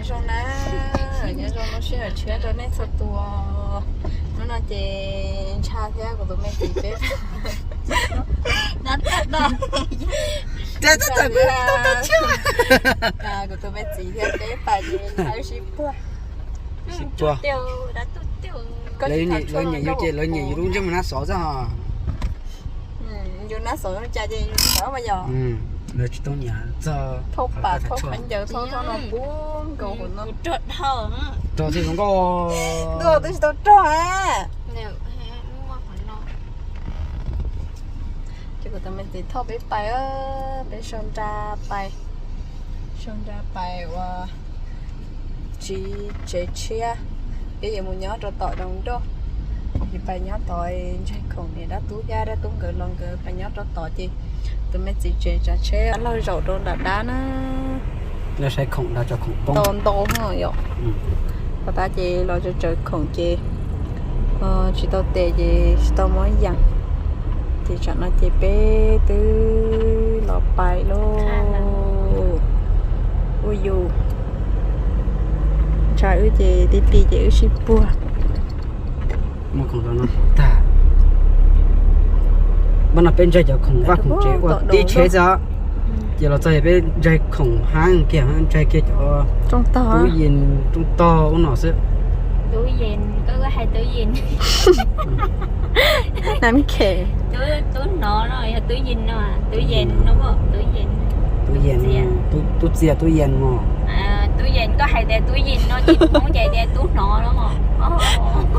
Zoo na, nyob zoo lub sij hawm tshiab rau nej txhua tus. Hnub no ces Ntsha thiab kuv tus me txiv peb kuv tus me txiv thiab peb pais ces Ntsha wb sib puag. Sib puag. Lawv nyiam yus ces lawv nyiam yus lub ntsej muag nab xov xwb os. Yus nab xov cas ces yus xov mas yog. Lawv tsis tau nyiam txog thauj pas thauj khaub ncaws thauj thauj no puag nkaus hauv no. Rog thiaj zoo nkauj. Ntuj, twb tsis tau rog a. Ces kuv tus me txiv thauj peb pais, peb sau nra pais, sau nra pais uas tsiv tsev tshiab, peb yuav mus nyob rau tom Doos Doj. Ces pais nyob tod ntsaig khoom, niam dab tub thiab dab tub nkawd los nkawd pais nyob rau tod ces tus me txiv tsev tsav tsheb laug zaum rau nram dab na. Saib khoom, tso khoom poob ntau yom. Pov tab ces los tsaws tsaws khoom ces tsis tau tes ces tsis tau muab yees. Ces tsam no ces peb twb los pais lauj. Ua yus, Ntsha wb ces ti ti ces wb sib puag. Muaj khoom rau no tag. Npaj no peb ntsaig cov khoom vaj khoom tsev ua tib tsheb xwb, ces los txog peb ntsaig khoom hab kiag, ntsaig kiag cov tub yees, rooj tog ub no xwb. Tub yees, koj hais tub yees. Tub hnov no yog tub yees no, tub yees no, tub yees, tub txias tub yees no. Tub yees, koj hais tias tub yees no ces Hmoob ces tias tub hnov no.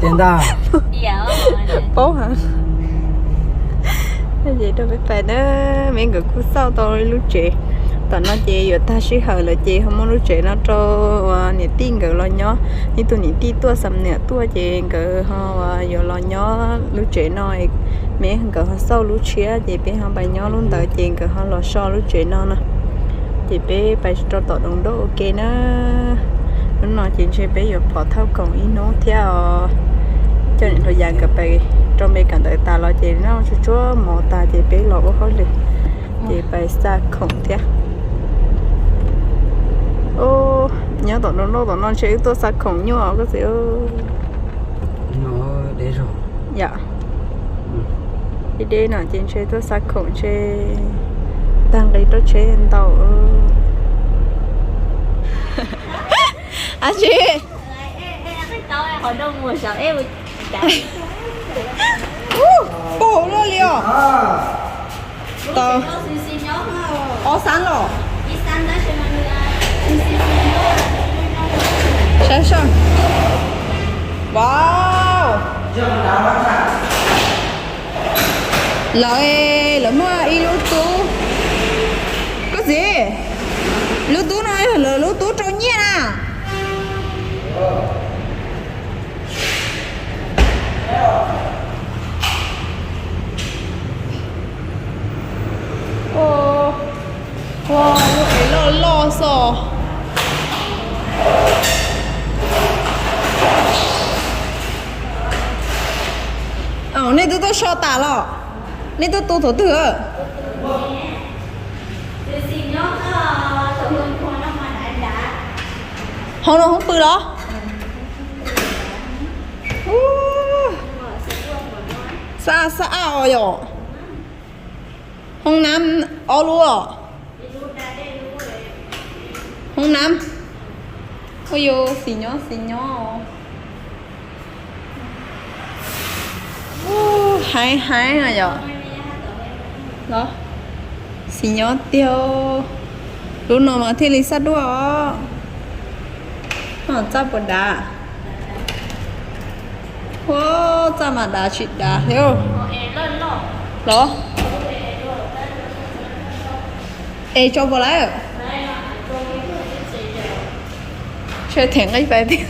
Tiag ntag. Paub heev. Ces rau peb pais na, me nkawd kuj xauj tau ib lub tsev. Tom no ces yuav tag sij hawm lawm ces ho muab lub tsev no rau niam tij nkawd los nyob. Ib tug niam tij tuaj xam niam tuaj ces nkawd ho yuav los nyob lub tsev no, me nkawd ho xauj lub tshiab ces peb ho pais nyob lub ntawd ces nkawd ho los so lub tsev no no. Ces peb pais rau tom Doos Doj ua ke na. Hnub no ces ntshe peb yuav pov thauj khoom ib hnub thiab os. Coj niam hluas Yas nkawd pais rau Mes Kas ntawd tas los ces noj tsuag tsuag mov tas ces peb los ua hauj lwm, ces pais xa khoom thiab. Nyob tom Doos Doj tom no ntshe wb tuaj xa khoom nyuaj koj txiv. Yom, ib deb no ces ntshe tuaj xa khoom ntshe tag nqi rau tsheb ntau. Ab tsi, puag luaj li os. Tau ob xab los. Saib soj. Wow. Lawv, lawv muaj ib lub tub. Koj txiv, lub tub no yog lawv lub tub rau nyiaj na. Ua, lub ev loj loj xwb. Nej twb tuaj so tas los? Nej tuaj tu thaum twg? Hoob no hoob pw los? Xab xab ab os yom. Hoob nab ob lub os. Hoob nab. Ua yus xis nyob xis nyob. Heev heev no yom. Los, xis nyob tiag. Lub no mas thiaj li xab duaj os. Txaj puas dav? Ua, txaj mas dav tsis dav thiab. Los, es tso puas lawm? Tshe them nqi pais tiag.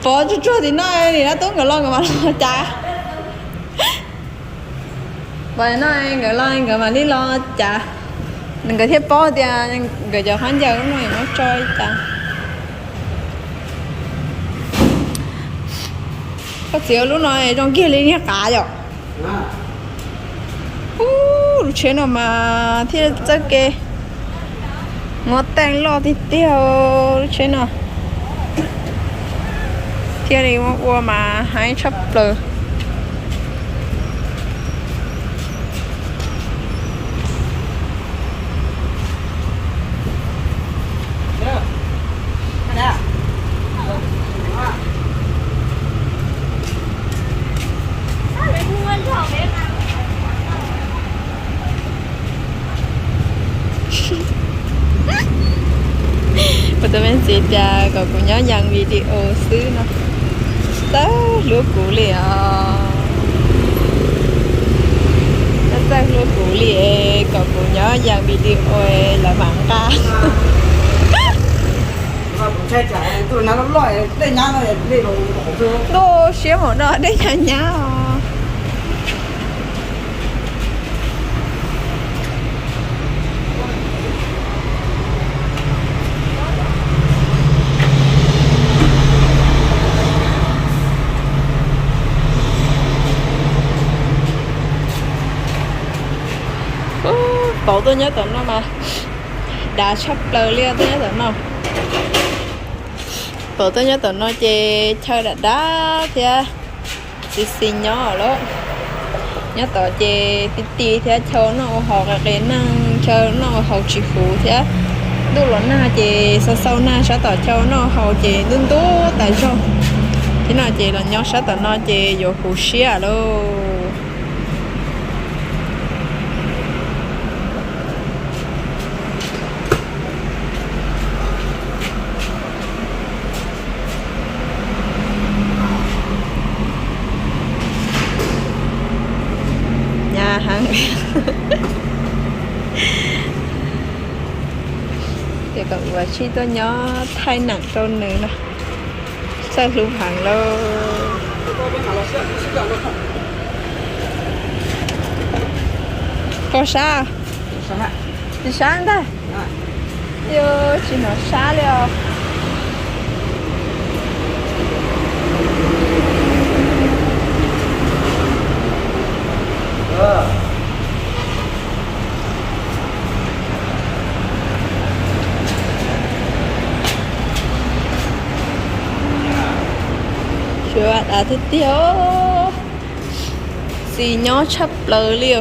Pov tsuag tsuag tim no, nim no tub nkawd los nkawd mam los cas. Pov no nkawd los nkawd mam li los cas. Nkawd thiaj paub tias nkawd cov khaub ncaws lub no yuav muab tso li cas. Koj txiv, lub no zoo kiag li niag qav yom. Ub, lub tsheb no mas thiaj txawj kev. Muaj teej loj tiag tiag lub tsheb no, thiaj li muab ua mas heev tshaj plaws. Kuv tus me txiv tias kom kuv nyob yees video xwb no, txawj hlub kuv li os. Txawj hlub kuv li, kom kuv nyob yees video lawv mam nqa. Ntuj, siab mus no dej nyab nyab os. Pauv tuaj nyob tom no mas dav tshaj plaws li, tuaj nyob tom no. Pauv tuaj nyob tom no ces chaw dav dav thiab, xis xis nyob lawm. Nyob tom ces ti ti thiab, chaw noj ua haus qis qis neeg, chaw noj ua haus tsis huv thiab. Ntuj los nag ces xau xau nag, sab tom chaw noj haus ces ntub ntub tas zog. Thiab no ces los nyob sab tom no ces yuav huv siab lauj. Nyab heev. Ces kom ua tshij tuaj nyob thaij neem rau nws no, txawj hlub heev lauj. Koj sab, tsis sab ntag. Yuav tsis hnov sab li os. Sua dav tiag tiag, xis nyob tshaj plaws li.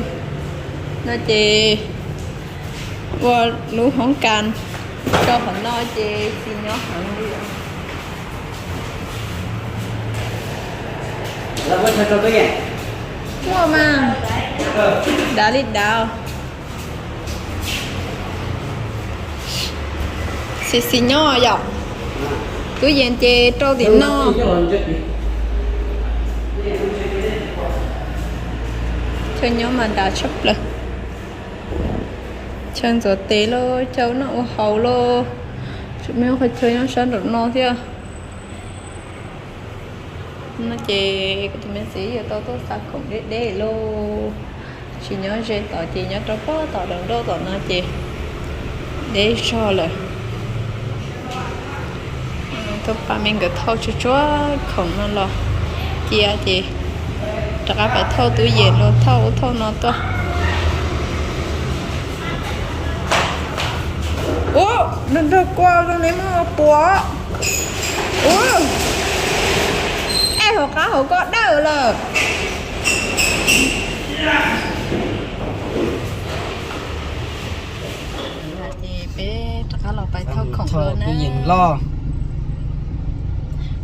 No ces ua lub hoob kas rau qhov no ces xis nyob heev li. Muaj mas, dav li dav. Xis xis nyob yom. Tub yees ces rau tim no. Chaw nyob mas dav tshaj plaws. Chaw ntxuav tes lauj, chaw noj ua haus lauj. Tseem muaj qhov chaw nyob sab nraum no thiab. No ces kuv tus me txiv yuav tau tuaj xa khoom deb deb lauj. Tsis nyob ze tod ces nyob rau pem tom nraum nroj tom no ces deb zog lawm. Tuaj pab me nkawd thauj tsuag tsuag khoom no los cia ces rov qab pais thauj tub yees los thauj ub thauj no tuaj. Ub, nrog nrog kua zoo li muaj puas. Ub, es hauv qab hauv koj dawj lawm. Ces peb rov qab los pais thauj khoom dua na.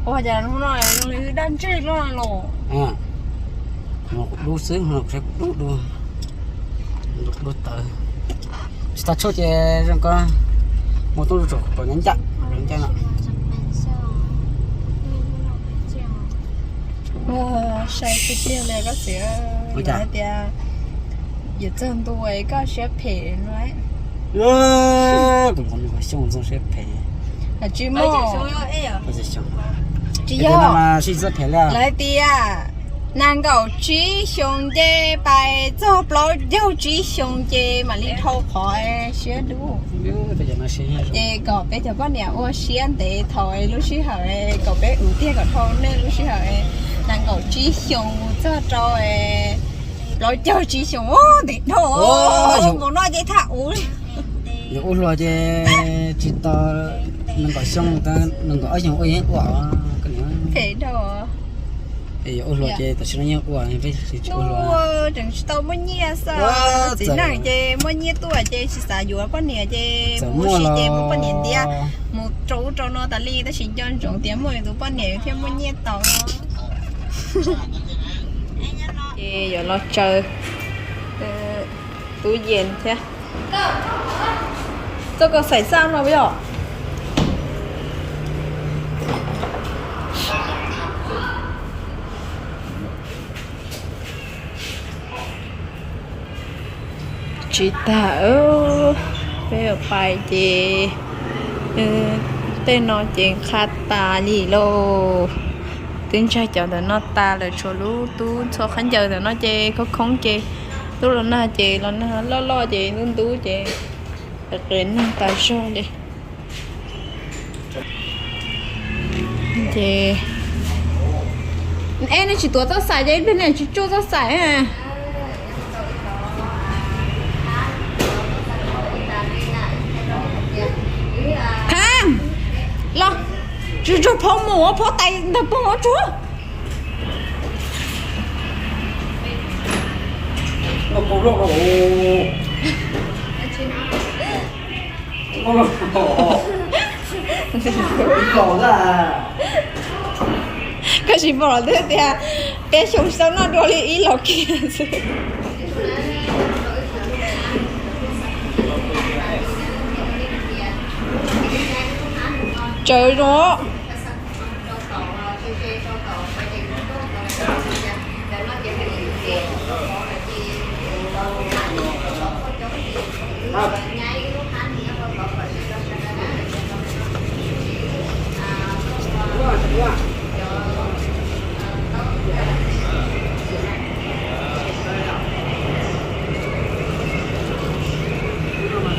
Ua cas hnub no zoo li daj ntseg loj los. Dub xwb, kuv saib kuv dub dua, dub tawv. Tsis tau tshuaj ces zoo ko, mus tub tsaus kom nyob ncaj, nyob ncaj no. Sai tiag tiag li koj txiv, hais tias yuav txog ntua koj siab phem no. Kuv nqua xyoo txog siab phem. Tsis muaj, tsis yog, lawv hais tias nees nkaum tsib xyoo nce pais txog plaub caug tsib xyoo ces mam li dhau qhov siab dub. Ces kom peb cov poj niam ua siab ntev thaum lub sij hawm, kom peb ua tiag kom dhau nej lub sij hawm nees nkaum tsib xyoo txog rau plaub caug tsib xyoo ntev dhau. Nkaum no ces tham ua, ua hluas ces Tsis tau nees nkaum xyoo, nees nkaum ob xyoos ua yeej ua koj niam. Phem dhau. Yuav ua hluas ces tam sim no yeej ua, peb tsis ua hluas. Tseem tsis tau muaj nyiaj xwb. Txiv neej ces muaj nyiaj tuaj ces tsis xav yuav poj niam ces mus ua si ces muab poj niam ntiab mus rau ub rau no tas li, tab sis nco ntsoov tias muaj tus poj niam thiaj muaj nyiaj tau. Ces yuav los tsaws tub yees thiab. Txoj koj xaim xaj no yog tsis tag. Peb pais ces tej no ces qha tas li lauj. Twb ntsaig cov ntawm no tas lawm, tshuav lub tub ntxhua khaub ncaws ntawm no ces khoob khoob ces tub los nag ces los nag loj loj ces ntub ntub ces qias qias neeg tas zog li. Ces, es nej tsis tuav txoj xaim ces ib pliag nej tsis tsuj txoj xaim. Qha, los, tsuag tsuag phau mus ua phau tais ntawm poog ua tsuag. Koj tsis pom los twb tias peb xyoo xaub noj dua li ib los kiag xwb. Tsawv zoo.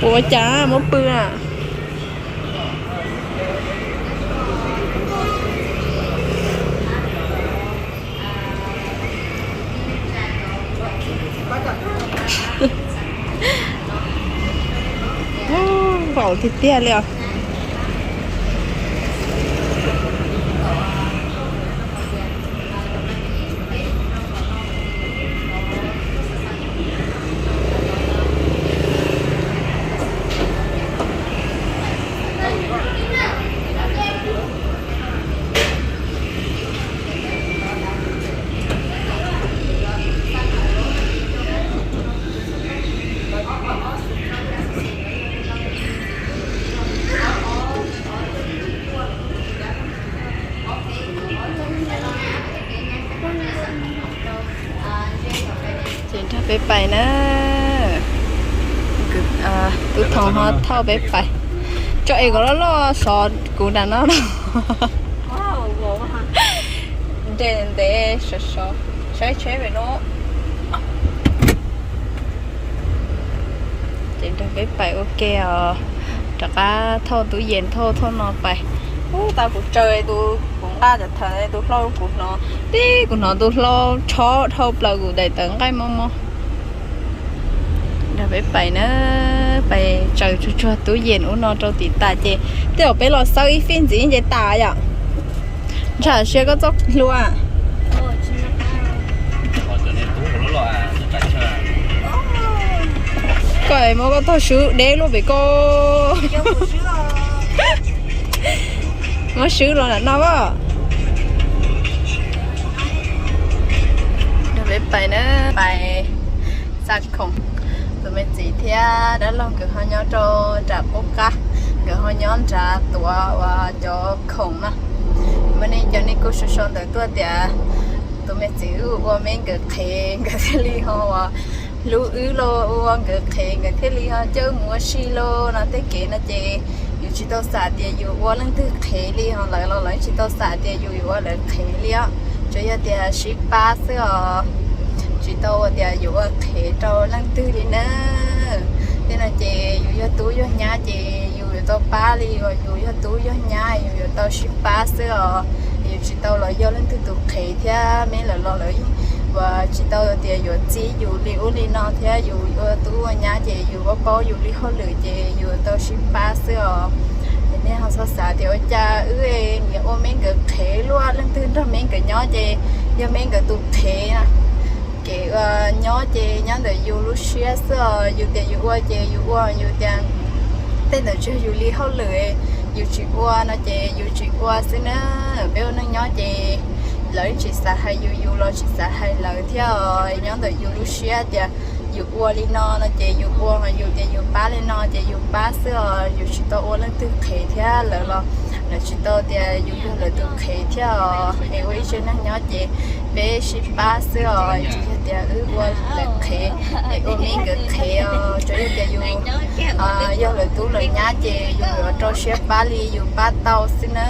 Ua cas muab pw na. Npaum tiag tiag li os. Ces nrog peb pais na. Tub Thoo ho thauj peb pais. Tso es kom loj loj sov kuv nram no no. Nres ntev sov sov, saib tsheb pem no. Ces nrog peb pais ua ke os. Rov qab thauj tub yees thauj thauj no pais. Ub, tau kuv tsaws tus kuv nqa cov thawv tus hlau kuv hnov, tib kuv hnov tus hlau tshob dhau plaws kuv daim tawv nqaij mob mob. Nrog peb pais na, pais tsaws tsuag tsuag tub yees ub no rau tim tas ces tej zaum peb los xawb ib fij ntxiv ces tas yom. Ntshai siab koj txoj hlua. Koj muab koj tog swb deb luaj pem koj. Muab swb los nram no as. Nrog peb pais na, pais xa khoom. Tus me txiv thiab dab laug nkawd ho nyob rau nram qub qab, nkawd ho nyob nrad tuav uas cov khoom no. Mas nej cov nej kuj sau sau ntawv tuaj tias tus me txiv wb ua me nkawd qhev nkawd thiaj li ho uas hlub wb los ua nkawd qhev nkawd thiaj li ho coj wb mus ua si los no. Tej kev no ces yus tsis tau xam tias yus ua leej twg qhev li, ho lawv los lawv tsis tau xam tias yus yuav ua lawv qhev li os. Tsuas yog tias sib pab xwb os, tsis tau ua tias yus ua qhev rau leej twg li na. Tej no ces yus yog tub yog nyab ces yus yuav tau pab li, yus yog tub yog nyab yus yuav tau sib pab xwb os. Yus tsis tau los yog leej twg tus qhev thiab, me lawv los lawv uas tsis tau tias yuav txib yus li ub li no thiab. Yus ua tub ua nyab ces yus paub paub yus li hauj lwm ces yus tau sib pab xwb os. Txhob xav tias ua cas wb niam ua me nkawd qhev, luaj leej twg nrog me nkawd nyob ces yog me nkawd tus qhev na. Kev nyob ces nyob ntawm yus lub siab xwb os. Yus tias yus ua ces yus ua, yus tias tej ntawd tsis yog yus li hauj lwm, yus tsis ua no ces yus tsis ua xwb na. Peb ua neej nyob ces lawv tsis xav hais yus, yus los tsis xav hais lawv thiab os. Nyob ntawm yus lub siab tias yus ua li no no ces yus ua, yus tias yus pab li no ces yus pab xwb os. Yus tsis tau ua leej twg qhev thiab, lawv los lawv tsis tau tias yus yog lawv tus qhev thiab os. Es ua ib tsev neeg nyob ces peb sib pab xwb os, tsis yog tias wb ua lawv qhev es ua me nkawd qhev os. Tsuas yog tias yus yog lawv tub lawv nyab ces yus yuav rau siab pab li yus pab tau xwb na.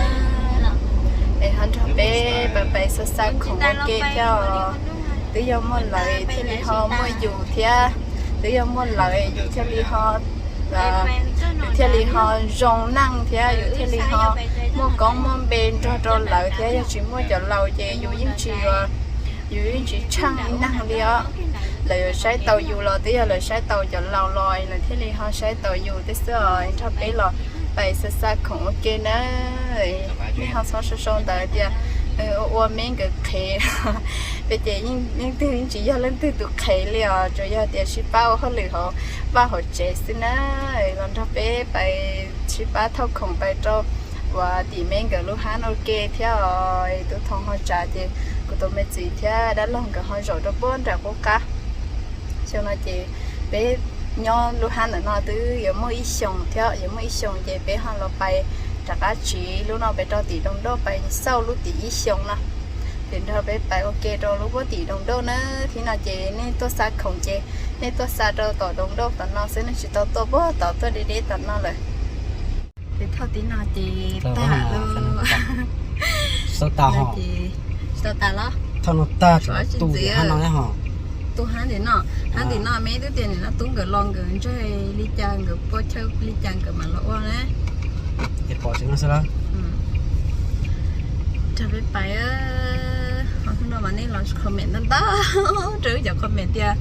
Es ho nrog peb pais xa xa khoom ua ke thiab os. Twb yog muaj lawv thiaj li ho muaj yus thiab, twb yog muaj lawv yus thiaj li ho, yus thiaj li ho zoo neej thiab, yus thiaj li ho muaj koob muaj npe nrog rau lawv thiab. Yog tsis muaj cov laus ces yus yeej tsis, yus yeej tsis tsheej ib neeg li os. Lawv yuav saib taus yus los twb yog lawv saib taus cov laus los lawv thiaj li ho saib taus yus tej xwb os. Nrog peb los pais xa xa khoom ua ke na. Nej ho txhob sau sau ntawv tias ua me nkawd qhev. Peb ces leej twg yeej tsis yog leej twg tus qhev li os, tsuas yog tias sib pab ua hauj lwm hauv vaj hauv tsev xwb na. Los nrog peb pais sib pab thauj khoom pais rau uas tim me nkawd lub hab ua ke thiab os. Tub Thoo ho tsav ces kuv tus me txiv thiab dab laug nkawd ho zaum rau puag nram qub qab. Xyoo no ces peb nyob lub hab ntawm no twb yuav muaj ib xyoos thiab, yuav muaj ib xyoos ces peb ho los pais rov qab tsiv lub no pais rau tim Doos Dauj, pais xauj lub tim ib xyoos no. Ces nrog peb pais ua ke rau lub puag tim Doos Dauj na. Thib no ces nej tuaj xa khoom ces nej tuaj xa rau tom Doos Dauj tom no xwb, nej tsis tau tuaj puag tom tuaj deb deb tom no lawm. Ces thauj tib no ces tag lawm. Tsis tau tas los? Thauj no tag, tsis tu hab no ho. Tu hab ntim no, hab ntim no me twb tias nim no tub nkawd los nkawd ntseeg li cas, nkawd pua chaw li cas nkawd mam los ua na. Ces pom tsis no xwb las. Rau peb pais, ho hnub no mas nej los comment ntau ntau rau wb cov comment tias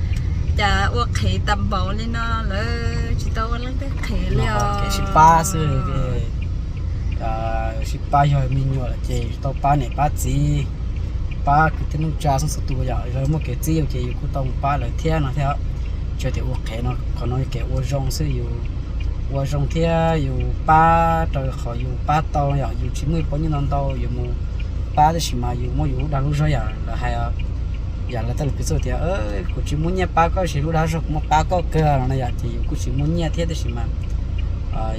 cas ua qhev tas npaum li no, lawv tsis tau ua leej twg qhev li os. Kev sib pab xwb. Sib pab, yog me nyuam lawm ces tau pab niam pab txiv, pab kwv tij neej tsa xeeb txhua tus yom. Lawv muaj kev txib yus ces yus kuj tau mus pab lawv thiab no thiab. Tsis tias ua qhev no, qhov no yog kev ua zoo xwb, yus ua zoo thiab yus pab rau qhov yus pab tau yom. Yus tsis muaj ib pob nyiaj ntau ntau yus mus pab, tab sis mas yus muaj yus lub dag lub zog yam lawv hais, yam lawv tej lus piv txwv tias kuv tsis muaj nyiaj pab koj, tab sis lub dag zog kuv muaj pab koj kawg no na yom. Ces yus kuj tsis muaj nyiaj thiab, tab sis mas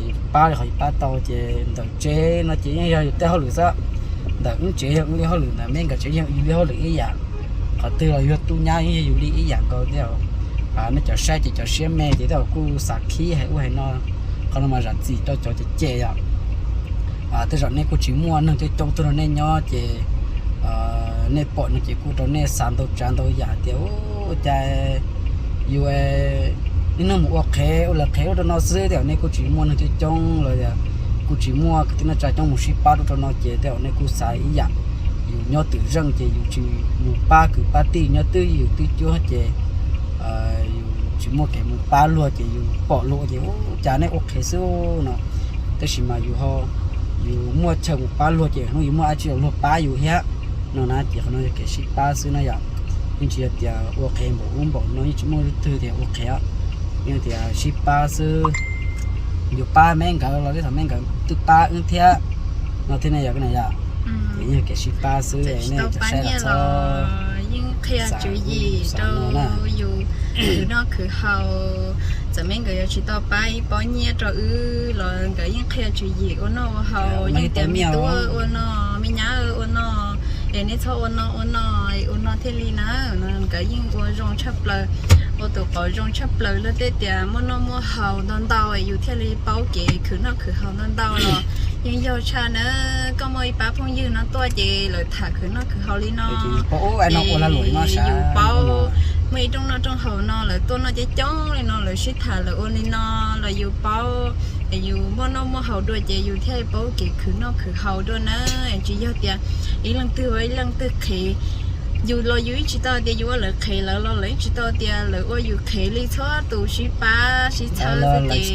yus pab li qhov yus pab tau. Ces ntawm tsev no ces yeej yog yus tej hauj lwm xwb, ntawm wb tsev yog wb li hauj lwm, ntawm me nkawd tsev yog yus li hauj lwm ib yam. Qhov twg los yog tub nyab yeej yog yus li ib yam nkaus thiab. Nej cov saib ces cov siab me ces tej zaum kuj xav khib hais ua hais no, qhov no mas zam txim rau cov cem cem yom. Tej zaum nej kuj tsis muaj neeg coob coob tuaj nrog nej nyob ces nej pom no ces kuj rau nej xav ntau tsav ntau yam tias ua cas yus niaj hnub mus ua qhev ua lawv qhev ua rau no xwb, tej zaum nej kuj tsis muaj neeg coob coob los yog kuj tsis muaj kwv tij neej tsa coob mus sib pab rau rau no ces tej zaum nej kuj xav ib yam. Yus nyob twm zeej ces yus tsis mus pab kwv pab tij, nyob twj ywm twj cuab ces yus tsis muaj kev mus pab luag ces yus pom luag ces ua cas nej ua qhev xwb no. Tab sis mas yus ho, yus muaj chaw mus pab luag ces hnub yus muaj dab tsi los luag pab yus thiab no na. Ces qhov no yog kev sib pab xwb na yom. Yeej tsis yog tias ua qhev npaum ub npaum no, yeej tsis muaj leej twg tias ua qhev os. Yeej tias sib pab xwb. Yus pab me nkawd los tej zaum me nkawd twb pab wb thiab no thiab ne yom. Ces yeej kev sib pab xwb, nej cov saib los txhob yeej qhia tswv yim rau yus khwv noj khwv haus. Txawm me nkawd yuav tsis tau pab ib pob nyiaj rau wb los nkawd yeej qhia tswv yim ua noj ua haus, yeej tias me tub ua no, me nyab ua no, es nej txhob ua no ua no, ua no thiaj li na. Nkawd yeej ua zoo tshaj plaws, ua tus qauv zoo tshaj plaws. Luag tej tias muaj noj muaj haus ntau ntau yus thiaj li paub kev khwv noj khwv haus ntau ntau los yeej yog tshaj na. Koj muaj ib pab phooj ywg no tuaj ces lawv tham khwv noj khwv haus li no, ces yus paub muaj ib rooj noj rooj haus no lawv tuaj noj coob coob li no, lawv sib tham lawv ua li no los yus paub, yus muaj noj muaj haus dua ces yus thiaj paub kev khwv noj khwv haus dua na. Tsis yog tias ib leej twg ua ib leej twg qhev, Yus los yus yeej tsis tau tias yus ua lawv qhev, lawv los lawv yeej tsis tau tias lawv ua yus qhev li, txhua tus sib pab sib txhawb xwb ces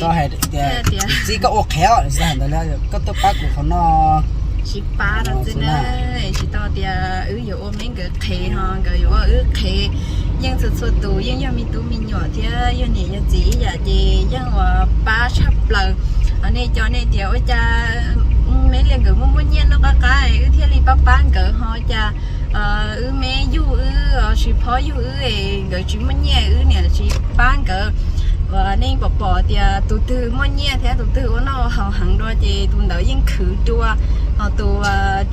txib koj ua qhev os, tsis tau hais ntawd li, koj tuaj pab kuv qhov no. Sib pab no xwb na, tsis tau tias wb yuav ua me nkawd qhev ho nkawd yuav ua wb qhev. Yeej txhua txhua tus yeej yog me tub me nyuam thiab yog niam yog txiv ib yam ces yeej ua pab tshaj plaws. Nej cov nej tias ua cas me liag nkawd muaj muaj nyiaj noj qab qab wb thiaj li pab pab nkawd ho cas wb me yug wb tsis phob yug wb, nkawd tsis muaj nyiaj wb niam tsis pab nkawd. Nej pom pom tias tus twg muaj nyiaj thiab tus twg ua noj ua haus heev dua ces tus ntawd yeej khwv dua, ho tus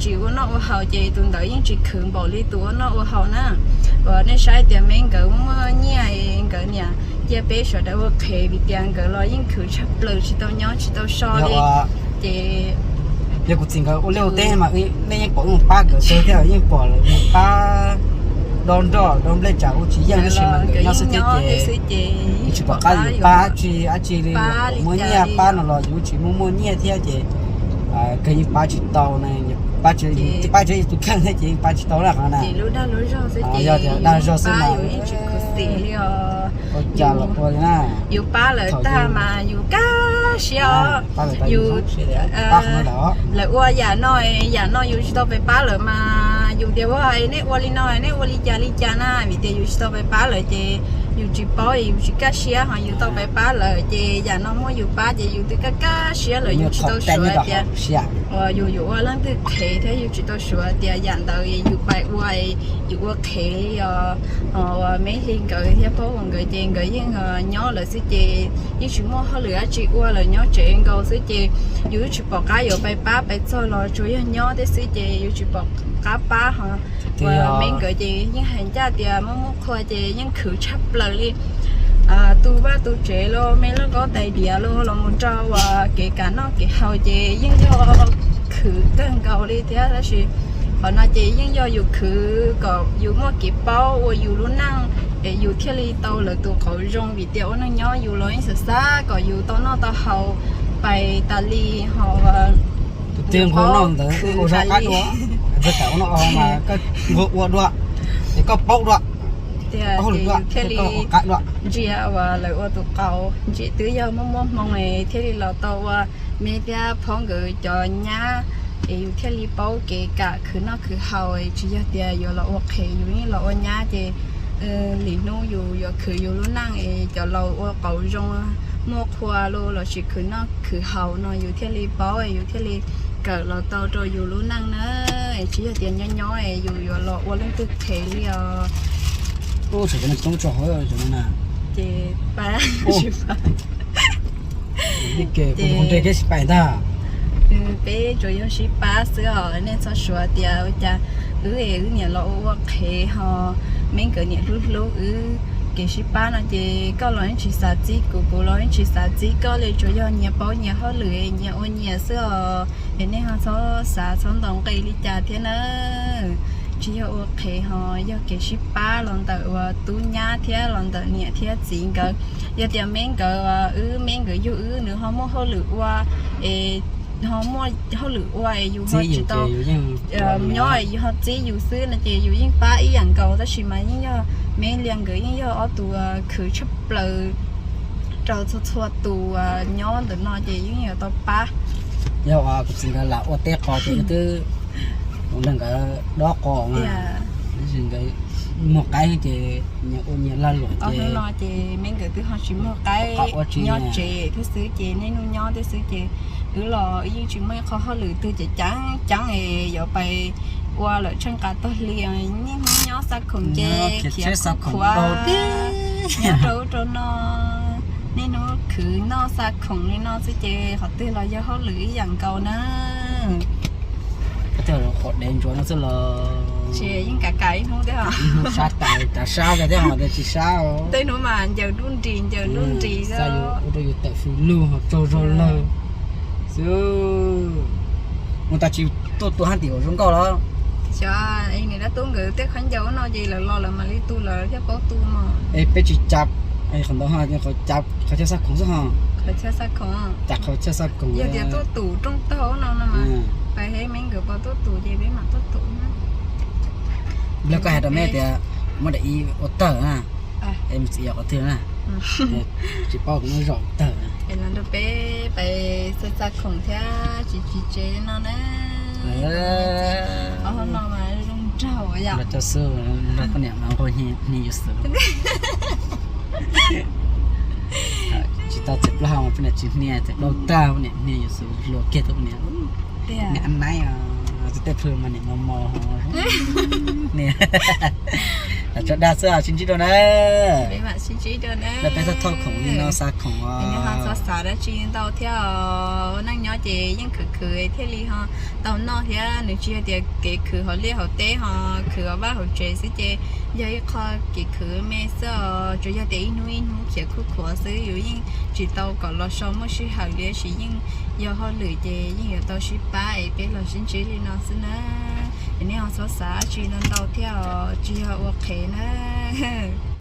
tsis ua noj ua haus ces tus ntawd yeej tsis khwv npaum li tus ua noj ua haus na. Uas nej saib tias me nkawd muaj nyiaj, nkawd niam cia peb sawv daws ua qhev vim tias nkawd los yeej khwv tshaj plaws tsis tau nyob tsis tau so li. Ces yog kuv txiv nkawd ua liaj ua teb mas nej yeej pom mus pab nkawd tag thiab, yeej pom lawv mus pab dob nroj dob nplej tsam ua tsis yeej tab sis mas nkawd nyob xwb thiab ces yus tsis pom qab yuav pab tsi dab tsi li. Muaj nyiaj pab no los yus tsis muaj muaj nyiaj thiab ces kawg yeej pab tsis tau na, pab tsis, pab tsis tus kheej thiab ces yeej pab tsis tau na qhov na. Yog tias dag zog xwb mas ua cas los ua li na. Yus pab lawv tag mas yus kaj siab os. Yus, lawv ua yam no, yam no yus tsis tau pab pab lawv mas yus tias ua nej ua li no nej ua li cas li cas na, vim tias yus tsis tau pab pab lawv ces yus tsis paub yus tsis kaj siab, ho yus tau pab pab lawv ces yam no muab yus pab ces yus twb kaj kaj siab lawm, yus tsis tau suav tias uas yus yuav ua leej twg qhev thiab yus tsis tau suav tias yam ntawd yus pais ua, yus ua qhev li os. Ho uas me hli nkawd thiab pab uas nkawd ces nkawd yeej nyob lawm xwb ces yeej tsis muaj hauj lwm dab tsi ua lawm, nyob tsev nkaus xwb ces yus tsis pom qab yuav pais pab pais txog los tsuas yog nyob thiab xwb ces yus tsis pom qab pab ho. Uas me nkawd ces yeej hais ncaj tias muaj muaj qhua ces yeej khwv tshaj plaws li. Tu vaj tu tsev los me loj kob tais diav los los mus rau uas kev kam noj kev haus ces yeej yog khwv kawg nkaus li thiab tab sis qhov no ces yeej yog yus khwv kom yus muaj kev paub ua yus lub neej es yus thiaj li tau lawv tus qauv zoo vim tias ua neej nyob yus los yeej xav xav kom yus tau noj tau haus pais tas li ho. Tus twg nquag noj ntawd ua zoo qab dua, tus twg ua noj mas koj nquag ua dua, es koj paub dua, paub hauj lwm dua, thiaj li ua qab dua. Ntsia uas lawv ua tus qauv ntsia twb yog muaj muaj hmoo thiaj li los tau ua me thiab phob nkawd cov nyab es yus thiaj li paub kev kam khwv noj khwv haus. Tsis yog tias yuav los ua qhev yus yeej los ua nyab ces lwm hnub yus yuav khwv yus lub neej es cov laus ua qauv zoo muaj qhua los sis khwv noj khwv haus no yus thiaj li paub yus thiaj li kawm los tau rau yus lub neej na. Tsis yog tias nyob nyob yus yuav los ua leej twg qhev li os. Ces pa, ces peb tsuas yog sib pab xwb os, nej txhob suav tias ua cas wb es wb niam los ua ua qhev ho me nkawd niam hlub hlub wb. Kev sib pab no ces koj los yeej tsis xav txib kuv, kuv los yeej tsis xav txib koj li, tsuas yog nyias paub nyias hauj lwm nyias ua nyias xwb os. Es nej ho txhob xav txhob ntaus nqi li cas thiab na. Tsis yog ua qhev ho yog kev sib pab los ntawm uas tub nyab thiab los ntawm niam thiab txiv nkawd. Yog tias me nkawd, wb me nkawd yug wb nws ho muaj hauj lwm ua es ho muaj hauj lwm ua es yus ho tsis tau nyob es yus ho txib yus xwb no ces yus yeej pab ib yam nkaus tab sis mas yeej yog me lias nkawd yeej yog ob tug khwv tshaj plaws rau txhua txhua tus nyob ntawm no ces yeej yuav tau pab. Yog uas kuv txiv nkawd lam ua teb qos ces twb ua nkawd dob qos mas, tab sis nkawd muag qaib ces nyias ua nyias lag luam ces no ces me nkawd twb ho tsis muag qaib, nyob tsev thiab xwb ces niaj hnub nyob thiab xwb ces wb los yeej tsis muaj ib qho hauj lwm twg ces ceev ceev es yuav pais ua lawm tsheej qas tag hli, niaj hnub nyob xa khoom ces khiav xa khoom nyob rau ub rau no, niaj hnub khwv noj xa khoom li no xwb ces qhov twg los yog hauj lwm ib yam nkaus na. Qhov dev ntsuav no xwb los tsis yeej kam kam ib hnub thiab, sab tas tas sab thiab ho tsis sab, tej hnub mas ncaws dub nris ncaws dub nris xwb, ua rau yus tawm fws lug ho tsaug zog lawg xwb. Mus tas tsis tuaj tua hab tim ua zoo nkauj los? Xyov, nws dab tub nkawd tej khaub ncaws ub no ces lawv los lawv mam li tu lawv thiaj paub tu no. Es peb tsis cav, qhov ntawd qhov chaw xa khoom xwb ho. Qhov chaw xa khoom, cas qhov chaw xa khoom yog tias tuaj tus rooj tog ub no no mas, pais he me nkawd pos tuaj tus ces peb mam tuaj tus. Nplog koj hais rau meb tias muab daim ib ua tawg na, es mus txiav qhov twg na, tsis paub kuv muab zom tawg na. Es los nrog peb pais xa xa khoom thiab tsis tsis tsev no na. Ob hauv no mas zoo nraug yom. Nrog cov xwb, nrog poj niam mas nquag hniav yuav xwb. Tsis tau txiav plaub hau mas poj niam tsis hnia, txiav plaub tag poj niam hnia yuav xwb, hluas kiag tau poj niam. Niam naib, tej phw mas niam mos mos niam. Lam tso dag xwb, sib ntsib dua na. Peb mam sib ntsib dua na. Peb thauj thauj khoom li no, xa khoom os. Xav dab tsi ntau thiab os, neej nyob ces yeej khwv khwv thiaj li ho tau noj thiab. Nws tsis yog tias kev khwv hauv liaj hauv teb ho khwv hauv vaj hauv tsev xwb ces yog ib qho kev khwv me xwb os. Tsuas yog tias ib hnub ib hnub khiav khuj khuav xwb, yus yeej tsis tau kom los so muaj sij hawm li, tab sis yeej yog hauj lwm ces yeej yuav tau sib pab es peb los sib ntsib li no xwb na. Es nej ho txhob xav dab tsi ntau ntau thiab os, tsis yog ua qhev na.